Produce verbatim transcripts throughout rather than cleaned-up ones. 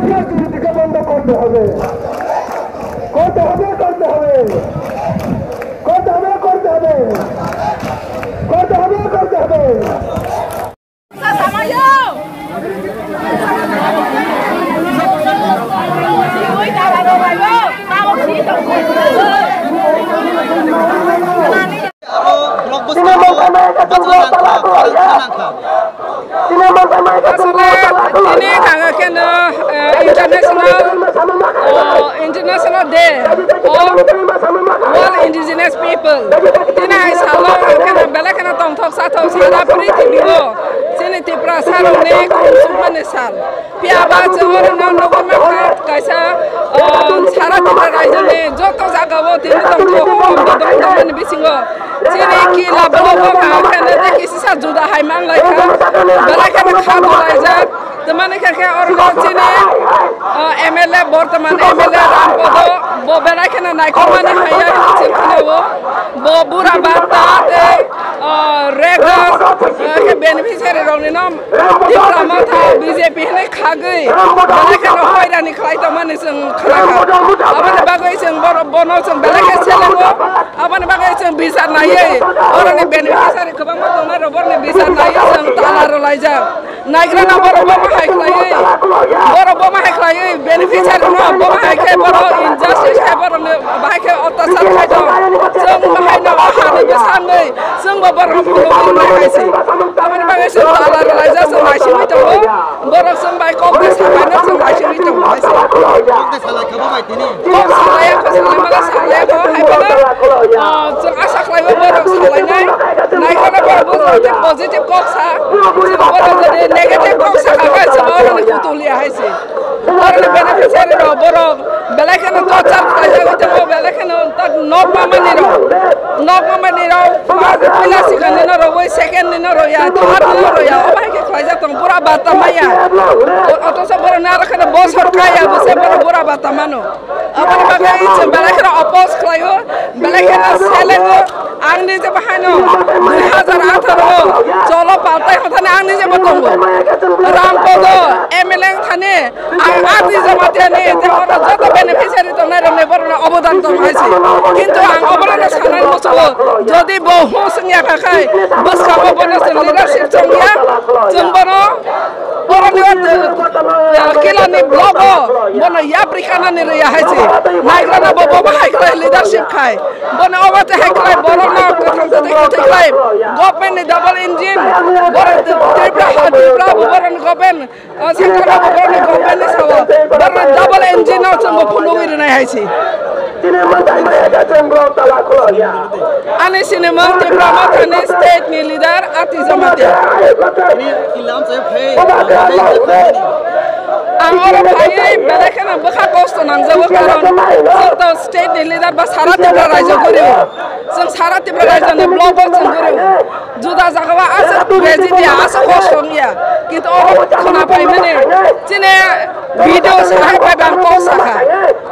রাজনীতিকে বন্ধ করতে হবে, করতে হবে, করতে হবে, করতে হবে, করতে হবে, করতে হবে, করতে হবে। Aswk tini thangkhe no, eh, international, oh, International Day of All Indigenous People. Tini hai salo hwnkhe no belai kheno tongthok sathok sara prithibi o chini Tiprasa rokni khumsukmani sal. Phiya ba chwng oro no nugwi mankha kaisa, oh, sara Tripura raijoni joto jaga o tini tongthok o bodol tongmani bisingo. Chini kila blogo hwnka khe no tei kisisa juda hai manglai kha. Belai kheno kha dolaijak. Tamani kha khe oro no chini, o, M L A, bortoman M L A Rampodo, bo belai kheno naikolmani haiya hino chini o. Bo bura bata tei, o, rega, o, khe beneficiary rokni no Tipra Motha B J P hinwi khagwi belai kheno hoirani khlai tongmani chwng khnakha. Aboni bagwi chwng borok bono chwng belai khe selengo. Aboni bagwi chwng bichar naiwi, oroni beneficiary kwbangma tongnai rok borokni bichar naiwi chwng tala rwlaijak. Naigrana borok bo bahai khlaiwi, borok bo bahai khlaiwi beneficiary no bo bahai khe borok injustice khe borokni bahai khe ottachar khai tong. Chwng bahai no o hani bwsangwi chwng bo borok phunugwi rwnai hai se. Aboni bagwi chwng tala rwlaijak, chwng naisingwi tongo. Borok chwng bai kok de sabaino chwng naisingwi tongo hai se. Kok salai kha bo bai tini. Kok salai ya, kok salai mala salai ya, kok hai phano, ah, chwng asa khlai o borok salai nai. Naikolai borok bo jodi positive kok sa, chwng borok jodi negative kok sa kha khe chwng oro ni kutul ya hai se. Oro ni beneficiary rok borok belai kheno torture khlai jagwi tongo, belai kheno tak nok mamani rok, nok mamani rok first pila sikani no rogwi second ni no rogya, third ni no rogya, obo hai khe khlai jak tongo, bura bata maya. Otoso borok ni aro kheno bosor kaya bwse borok bura bata mano. Aboni bagwi chwng belai kheno oppose khlaio, belai kheno selengo. Ang nije bahaino dui hajar atharo o cholo paltai hothani ang nije bo tongo. Rampodo M L A thani ang ati Jamatia ni tei oro joto beneficiary tongnai rokni borokno obodan tong hai se. Kintu ang obono sanai muchungo, jodi bo hung swngya kha khai bwskango bono chwng leadership chongya, chwng bono Borokni o, eh, kilani blogo bono yapri kanani rwya hai se. Naigrana bo, bo bahai khlai leadership khai. Bono obo te hai khlai borokno kwthang kwthai kwthai khlai. Government ni double engine. Borok Tripura ha, Tripura bo borokni government, o, central bo borokni government ni sao. Borokni double engine no chwng bo phunugwi rwnai hai se. Ani sinimung Tipra Mothani state ni leader Ati Jamatia. Ang oro phaiwi belai kheno bwkha kosto nangjago, karon joto state ni leader ba sara Tripura rajyo guriwo. Chwng sara Tripura rajyo ni block o chwng guriwo. Juda jaga o aswk tragedy, aswk kosto wngya. Kintu oro khwna phaimani chini video sahai bai bang kok sakha.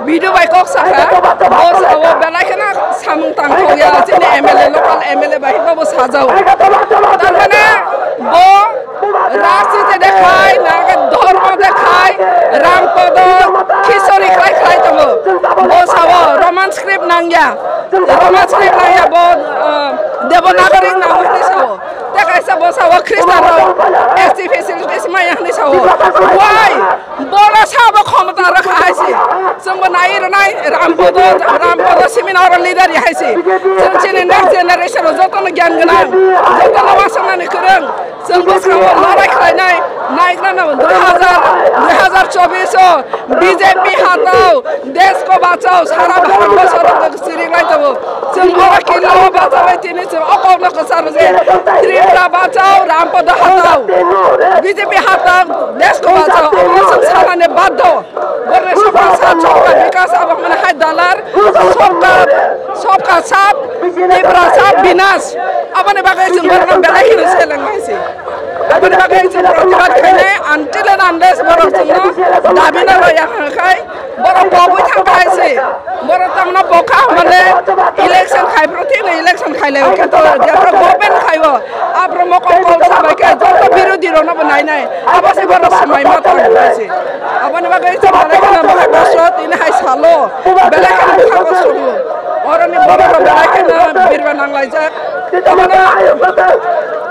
Video bai kok sakha. Bo sao belai kheno samung tangthok ya. Chini M L A, local M L A bai bo sajao. Tarmane bo rajniti dekhai, naga dhormo dekhai, Rampodo, Khichori khai khai tongo. Bo sao Roman script nangya. Roman script nangya bo, uh, Devanagari nang hwnwi sao. Tei kaisa bo sao Khristian rok S T facilities maya hwnwi sao. Why? Bono sabo khomota rwkha hai se. Chwngbo nai rwnai Rampodo, Rampodo simi oro leader ya hai se. Chwng chini next generation o jotono gyan gwnang, jotono uansuknani kwrwng. Chwng bwskango lorai khlainai, naigrano dui hajar, dui hajar chobbish o B J P hatao, desh ko bachao, sara Bharat borso rok chirwk lai tongo. Chwng oro kilo o bachawi tini chwng o kokno kwcharo je Tripura bachao, Rampodo hatao, B J P hatao, desh ko bachao, omo chwng sanani baddo. Borok sabka sat, sabka bikas, abo hwnmani hai dalar, sabka, sabka sat, Tripura sat, binas. Aboni bagwi chwng borokno belai kheno seleng nai se. Aboni bagwi chwng protibad khainai, until and unless borok chwngno dabi no rwya hwnkhai, borok pogwi thang khai se. Borok tamno pokha hwnmale election khai phuru thikno election Khailai khe to jebra government khaibo, abro mokol kol sabai khe joto birodhi rokno bo nainai, abo se bono swmai ma thang bai se. Aboni bagwi chwng belai kheno bwkha kosto tini hai salo, belai kheno bwkha kosto wngo. Oroni borok rok belai kheno birma nanglaijak. Abono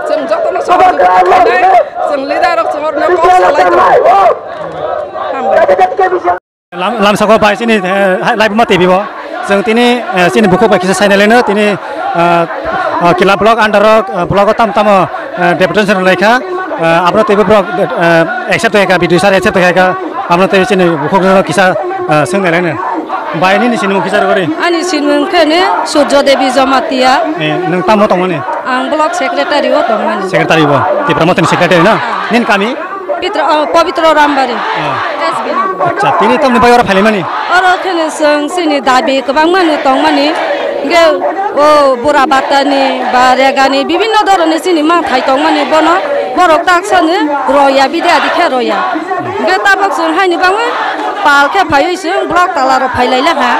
chwng jotono sohojogita khainai, chwng leader rok chwng orno kok salai tongo. Hambai. Lam, lamsako bai chini, eh, hai, live ma T V bo. Chwng tini, eh, chini bukhuk bai kisa sainai laino tini, eh, eh, Kila block under o, eh, block o tam tamo, eh, deputation lai kha, eh, abro teibo borok, eh, accept khai kha, B D O sir accept khai kha, abro tei chini bukhuk no kisa, eh, swngnai laino. Bai nini sinimung kisa rwgwi. Ani sinimung khe ni Surjo Devi Jamatia. Eh, nwng tamo tongmani? Ang block secretary o tongmani. Secretary bo. Tipra Mothani secretary na? Ah. Nini kami? Pitro, oh, Pabitro Rambari. Ah. S B Nagar. Acha, tini tamni bai oro phalimani? Oro kheno chwng chini dabi kwbangma no tongmani. Hingke o bura batani ba regani bibinno dhoroni chini manthai tongmani bono borok taksani roya bidi adi khe roya. Hingke tabok chwng haini bangwi pal khe phaiwi chwng block tala rok phailai laha.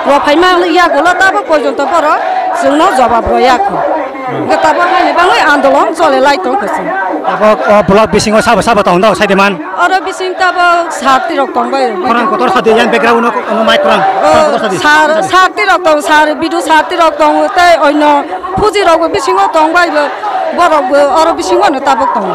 Rok phaima yagulo tabok porjonto borok chwngno jobab roya kho. Hingke tabok haini bangwi andolon chole lai tong kho chwng. Tabok o block bisingo sabo sabo tong dok saidiman? Oro bising tabok sarti rok tong bai. Khorang kotor sadi yang background no, no mic khorang. Oh, Khorang kotor sadi. Sar, sarti rok tong, sar, bidu sarti rok tong, tei oino puji rok bo bisingo tong bai bo, borok bo oro bisingo no tabok tong.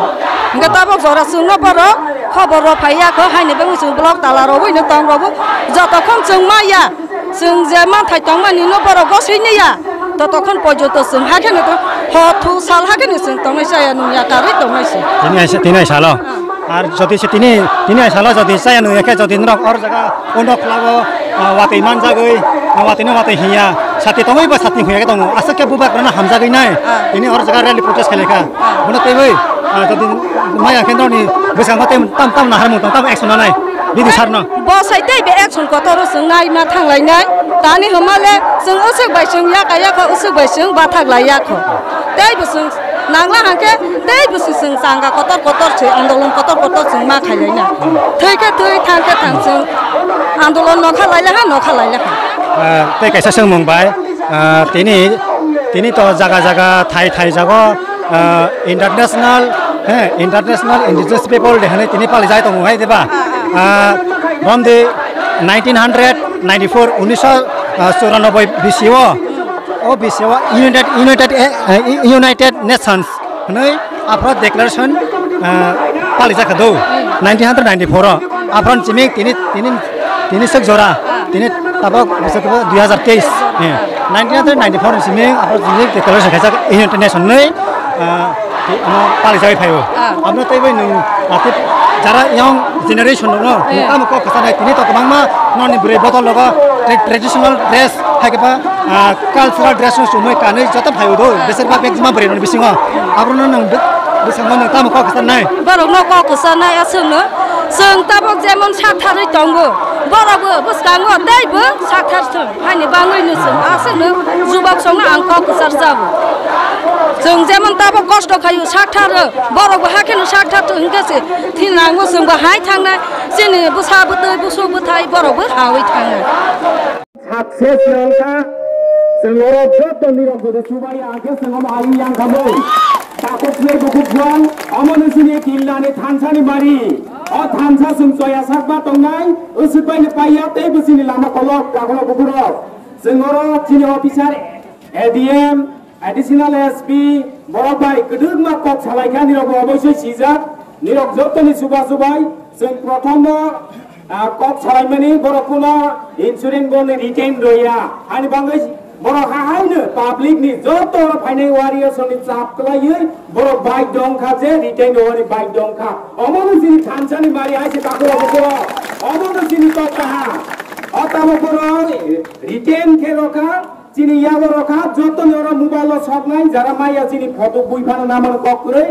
Hingke tabok jora chwngno borok khobor rok phai ya kho, haini bagwi chwng block tala rok bai no tong rok bo, jotokhon chwng ma ya. Chwng je manthai tongmani no borok gosoi niya, totokhon porjonto chwng hakhe no tong, hor thu sal hakhe no chwng tongnai chaya nung ya karwi tongnai se. Tini aisa, tini aisa lo. Ah. Ar jodi se tini, tini aisa lo jodi chaya nung ya khe jodi norok or jaga uno khlago, ah, watwi manjagwi, ah, watwi no watwi hiya, sati tongwi ba sati huya khe tongo. Aswk khe bubagrano hamjagwi nai. Ah. Tini or jaga rally protest khailai kha. Ah. Bono twiwi, ah, jodi maya khe norokni bwskango tei tam, tam naharmung tong, tam action nanai. Bidi sarno. Bo sai tei be action kotor o chwng nai ma thang lai nai. Tani hwnma le chwng usuk bai chwng ya kaya kho, usuk bai chwng bathak lai ya kho. Tei bo chwng nangla hangke tei bo chwng changa kotor kotor se andolon kotor kotor chwng ma khai lai na. Thwi khe thwi, thang khe thang chwng andolon nokha lai le ha, nokha lai le ha. Ah, tei kaisa swngmung bai. Ah, tini, tini to jaga jaga thai thai jago, ah, international, he, International Indigenous People Day hinwi tini pali jai tongo hai diba? Ah, ah. Ah, from the nineteen hundred ninety-four, unisho choranobboi bisio, o bisio United, United, eh, eh, United Nations hinwi aphro declaration, ah, pali jakha do, nineteen hundred ninety-four o. Aphro ni simi tini, tini, tini sek jora, tini tabok bwswk dui hazar teis, eh, nineteen hundred ninety-four ni simi aphro simi declaration khaijak United Nation ni, ah, ano pali jagwi phaio. Ah. Abno tei bai nwng, ah, tei jara young generation rokno, eh, nwng tamo kok kwchanai, tini to kwbangma noni bwrwi botol rogo tra-, traditional dress hai khe ba, ah, cultural dress no chumui kanwi joto phaio do, ah, besar ba bek jima bwrwi rokni bisingo. Abrono nwng bwskango nwng tamo kok kwchanai? Borokno kok kwchanai aswkno, chwng tabok jemon saktharwi tongo, borokbo bwskango teibo sakthar thwng, haini bangwino chwng aswkno jubak songno ang kok kwchar jabo. Chwng jemon tabok kosto khaio sakthar, borokbo hakheno sakthar thwng hwnkhe se thinango chwngbo hai thangnai, chini bwsa bwtwi busuk bwthai borokbo hawi thangnai. Success wngkha, chwng oro joto nirok jodi chubai ya, hwnkhe chwng omo ayung yang kha mung. Takhuk chwlai bukhuk jwng, omo ni sini Killani thansa ni mari. O thansa chwng choya sakma tongnai, usuk bai ni paiya tei bwswk ni lama kolok, dakholo bukhurok. Chwng oro chini officer, A D M, Additional S P, borok bai kwdwkma kok salai kha, nirok bo oboisoi sijak, nirok joto ni chuba chubai, chwng prothom o, ah, kok salaimani borok kuno insurance bo ni retain roya, ani bangwi borok hahaino public ni joto phainai warriors ni chap kwlaiwi borok bai dong kha je retain rwani bai dong kha, omo no chini thansa ni mari hai se takhuk rok bo, omo no chini kok kaha, o tamo borok retain khe rokha. Chini yago rokha, joto ni oro mobile o soknai, jara maya chini photo bui phano namani kok kwrwi.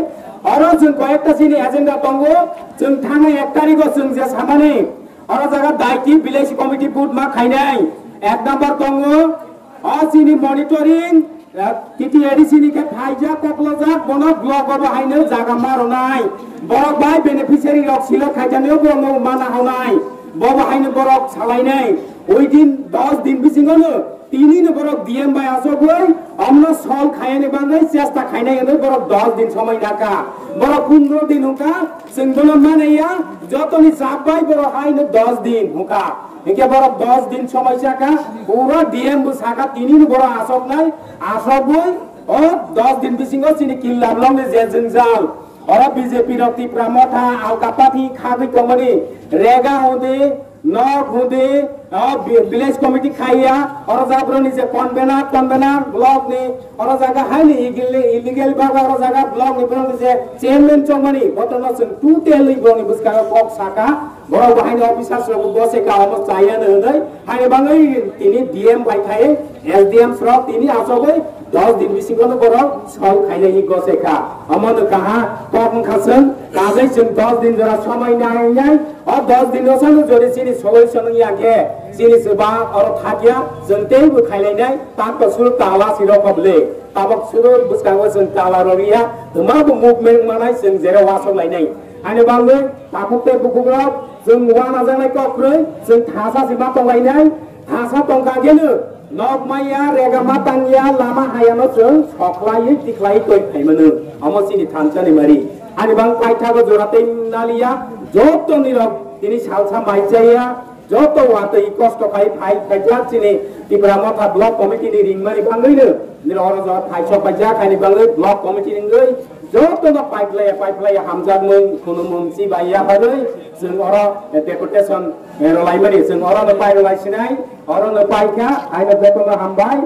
Oro chwng koyekta chini agenda tongo, chwng thangwi ek tarikh o chwng je samani, oro jaga daiti village committee vote ma khainai, ek number tongo, o chini monitoring, eh, T T A D C ni khe phaijak koklojak, bono block o bo haino jaga ma rwnai, borok bai beneficiary rok select khaijani o bo no mana hwnai. Bobo haino borok salainai, within dos din bisingono tinino borok D M bai achogwi omno solve khainani bagwi chesta khainai hwnwi borok dos din somoi naka. Borok pondro din hwnkha, chwng bono manaya, jotoni chap bai borok haino dos din hwnkha. Hinkhe borok dos din somoi chaka, pura D M bo saka tinino borok achoknai, achogwi o dos din bisingo chini Killam longni je jwngjal, oro B J P rok Tipra Motha, Alka Party khagwi tongmani, rega hwnde, nok hwnde, o bi-, village committee khaiya, oro jaga borokni je convener, convener block ni, oro jaga haini illegal, illegal baga oro jaga block ni borokni je chairman chongmani, botono chwng totally borokni bwskango kok saka, borok bo haini officers rok bo se ka omo chaya no hwnwi, haini bagwi tini D M bai khai, S D M rok tini achogwi dos din bisingo no borok solve khainai hinwi gose kha. Omo no kaha kok wngkha chwng, kajai chwng dos din jora somoi nai nai, o dos din no sano jodi chini solution wngya khe, chini chuba oro thakya, chwng teibo khailainai, tak to suru tala siro kobli. Tabok suru bwskango chwng tala rwriya, twma bo movement manai chwng jera wasok lainai. Ani bagwi takhuk tei bukhuk rok chwng wanajaknai kok kwrwi, chwng thasa se ma tonglainai, thasa tongkha kheno, nok maya, rega ma tangya, lama hayano chwng soklaiwi tikhlaiwi twi phaimano. Omo chini thansa ni mari. Ani bang paithago jora tei naliya, joto nirok tini salsa mai chaya, joto watwi kosto khai phai khaijak chini Tipra Motha Block Committee ni ringmani bangwino. Nirok oro jora thaisok paijak, ani bangwi Block Committee ni wngwi joto no pipeline, pipeline hamjakmung, khunumung si bai yaharwi chwng oro deputation, eh, rwlaimani. Chwng oro no pai rwlai sinai, oro no pai kha, haino joto no hambai.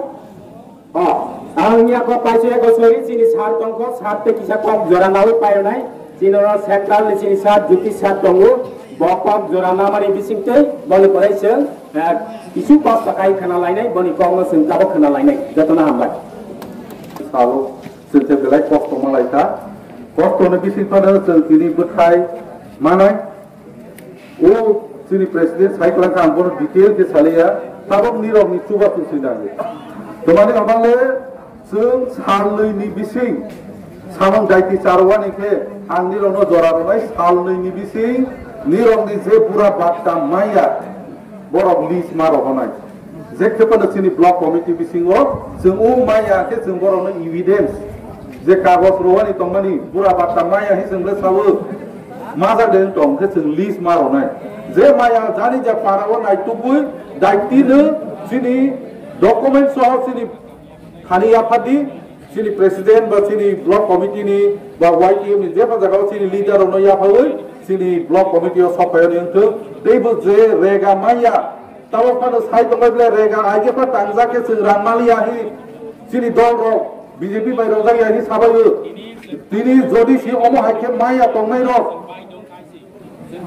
O, ang ya ko paisa ya ko sori chini sar tongko, sar te kisa kok jora nawi payo nai. Chini oro central ni chini sar, Jyoti sar tongo. Bo kok jora namani bising tei, boni korai chwng, eh, kisu kok sakai khana lainai, boni kok no chwng tabok khana lainai. Joto no hambai. Salo, chwng te belai kosto malai kha. Kosto ni bising phano chwng tini bwthai manai. O chini president sai kwlangkha, ang bono detail khe saliya, tabok nirok ni chuba chwng swi nango. Twmani obanle chwng salnwi ni bising samung daiti charwani khe ang nirok no jora rwnai, salnwi ni bising nirok ni je bura bakta maya borok list ma rohonai. Je khe phano chini block committee bisingo chwng o maya khe chwng borokno evidence, je kagoj rwani tongmani, bura bakta maya hi chwng le sawo, majak de tong khe chwng list ma rwnai. Je maya jani ja para o nai tubui daitino chini document soho chini thani yaphadi, chini president ba chini block committee ni ba Y T F ni jeba jagao chini leader rokno yaphawi chini block committee o sophaiani wngthung. Teibo je rega maya, tabok phano sai tongbai belai rega aige pha tangjak khe chwng rang maliya hi chini dol rok B J P bai rojak ya hi sabaio. Tini jodi si omo hai khe maya tongnai rok,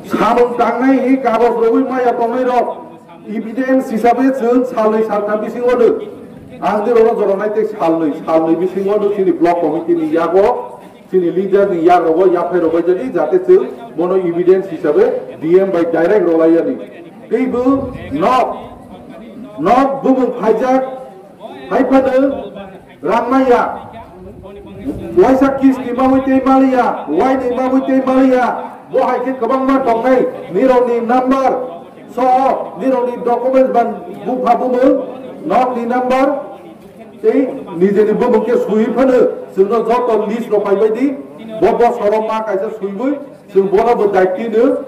samung tangnai hi kagoj rogwi maya tongnai rok, evidence hisabe chwng salnwi saltham bisingo do. Ang de rokno joronai tei salnwi, salnwi bisingo do chini block committee ni yago, chini leader ni yago yaphai rok bai jadi jate chwng bono evidence hisabe D M bai direct rolaiyani. Teibo nok, nok bumung phaijak, hai phano rang maya. Waisa kisti mawi tei maliya, waini mawi tei maliya. Bo hai khe kwbangma tongnai, nirokni number soho, nirokni documents ban bupha bumung, nokni number, tei nijeni bumung khe sui phano, chwngno joto list rok phaibai di, bo bosoro ma kaisa suiwi, chwng bono bo daitino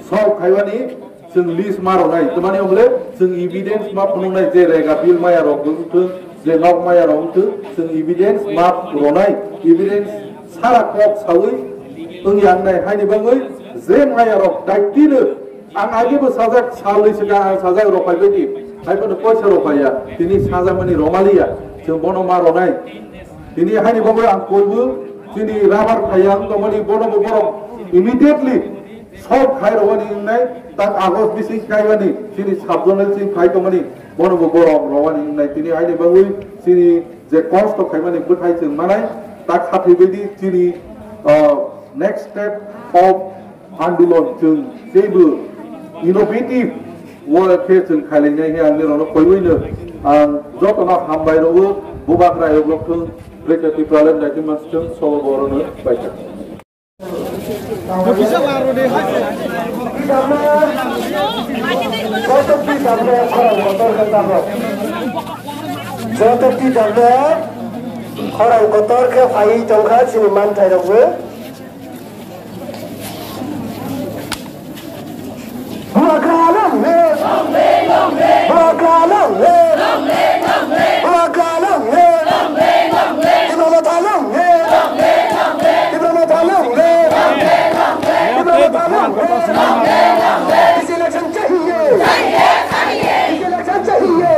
solve khaimani, chwng list ma rwnai. Twmani hwnle chwng evidence ma phunuknai je rega bill maya rok wngthwng, je nok maya rok wngthwng, chwng evidence ma rwnai. Evidence sara kok sawi wngya wngnai, haini bagwi je maya rok daitino ang age bo sajak, salnwi swkang ang sajak rok phaibai di, hai phano poisa rok phaiya, tini sajakmani romaliya, chwng bono ma rwnai. Tini haini bagwi ang koibo chini rabar phaiya wng tongmani bono bo borok immediately solve khai rwani wngnai, tak August bising kaimani chini sub zonal chini phai tongmani bono bo borok rwani wngnai. Tini haini bagwi chini je kosto khaimani bwthai chwng manai, tak khathwi baidi chini, ah, next step of andolon chwng teibo innovative wo khe chwng khailainai he ang nirokno koiwino ang jotono hambai rwo, bubagra rok thung, Greater Tipraland daitwma chwng solo borokno baithang. Joto T W F khorang kotor khe tabok. Joto T W F khorang kotor khe phaiwi tongkha chini manthai rokbo. Bubagra long live! Bubagra long live! Bubagra long live! Tipra Motha long live! Tipra Motha long live! Tipra Motha long live! Election chahiye! Election chahiye!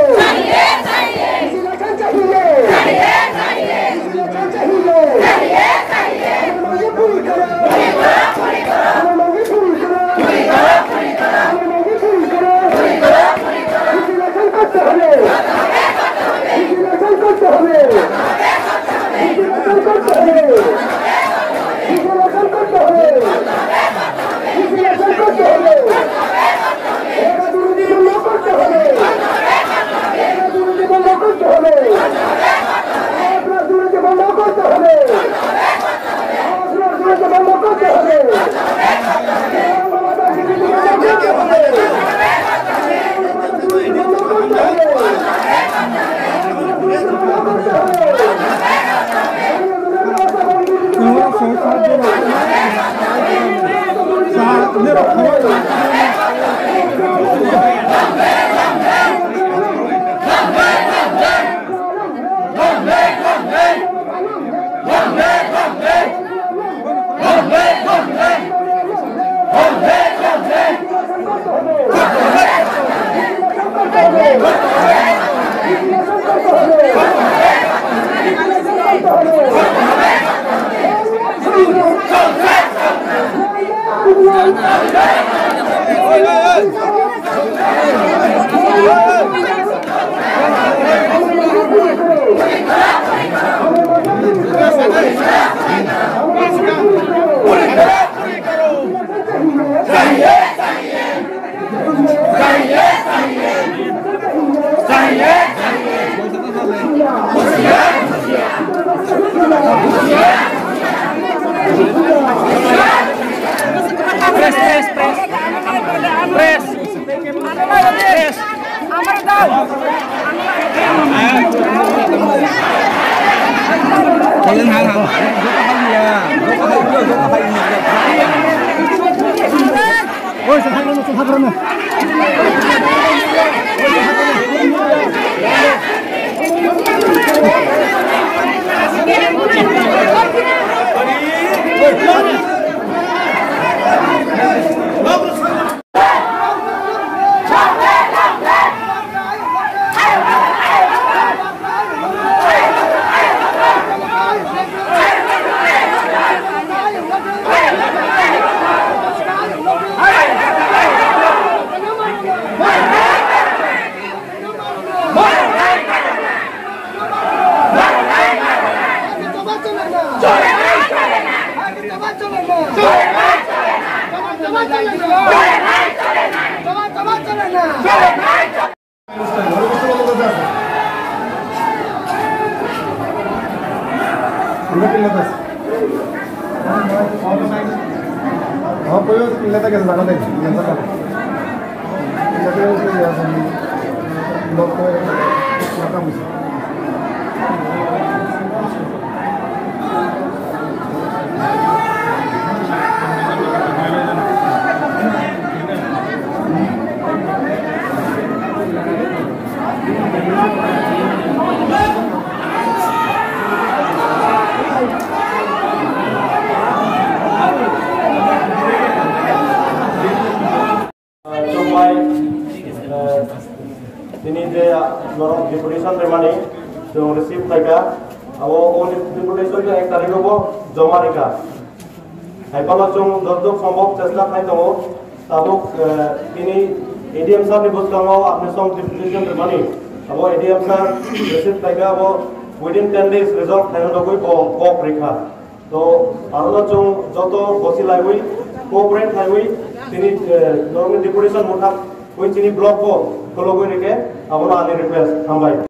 Election chahiye! Press, press, press. Press. Press. Chwng bai, eh, tini je, ah, norok deputation rimani chwng receive khlaikha, abo o deputation je ek tarikh o bo joma rikha. Hai phano chwng joto sombhob chesta khlai tongo, tabuk, eh, tini A D M sir ni bwskango apni song deputation rimani, abo A D M sir receive khlaikha, abo within ten days result khlaina bagwi bo kok rikha. To, aro chwng joto bosi laiwi, cooperate laiwi, tini, eh, norokni deputation mwthangwi chini block bo kholobwi rikhe, abono ani request, hambai.